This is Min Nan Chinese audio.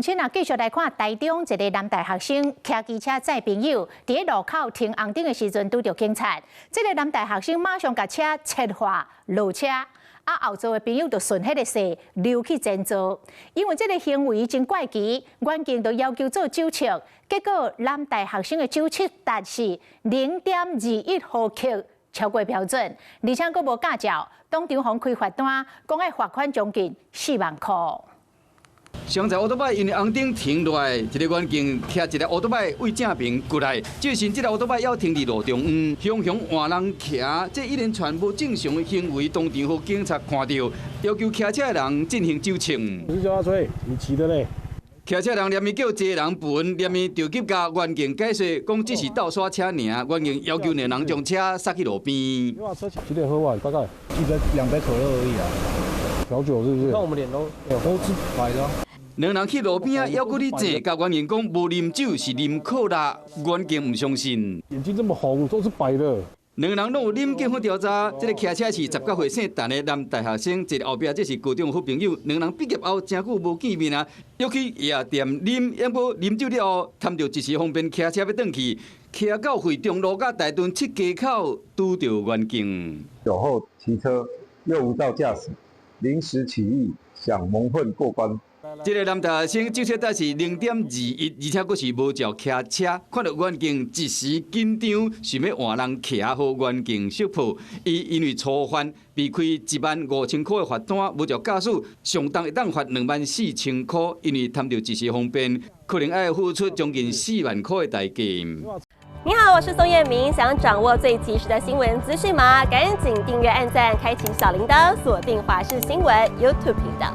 先啊，繼續來看台中一个男大學生騎機車載朋友，佇路口停紅燈的時陣拄著警察。這个男大學生馬上共車切劃落車，啊後座的朋友就順彼个勢溜去前座。因為這个行為真怪奇，員警就要求做酒測，結果男大學生的酒測值是0.21毫克，超過標準，而且閣無駕照，當場予開罰單，講愛罰款將近4萬箍。上載烏托擺因為紅燈停落來，一个員警騎一个烏托擺對正爿過來，這時這个烏托擺猶停佇路中央，雄雄換人騎，這一連串無正常的行為，當場予警察看著，要求騎車的人進行酒測。你叫他吹，你騎的咧？騎車人連伊叫坐人盤，連伊就急共員警解釋，講只是鬥煞車爾，員警要求兩人將車剎去路邊。幾點喝完？大概一杯兩杯可樂而已啊。調酒是不是？那我們臉都都是白的。兩人去路邊仔，猶閣咧坐，共員警講無啉酒是啉可樂，員警毋相信。眼睛這麼紅，都是白的。兩人攏有啉，警方調查，這个騎車是19歲姓陳的男大學生，一个後壁這是高中好朋友。兩人畢業後誠久無見面啊，約去夜店啉，毋過啉酒了後，貪著一時方便，騎車欲轉去，騎到惠中路佮大屯七街口，拄著員警。酒後騎車又無照駕駛，臨時起意想蒙混過關。這个男大學生酒測值是0.21，而且閣是無照騎車，看著員警一時緊張，想欲換人騎，予員警識破。伊因為初犯被開15,000箍的罰單，無照駕駛，上重會當罰24,000箍。因為貪著一時方便，可能愛付出將近4萬箍的代價。你好，我是宋燕明，想掌握最及時的新聞資訊嗎？趕緊訂閱、按讚、開啟小鈴鐺，鎖定華視新聞 YouTube 頻道。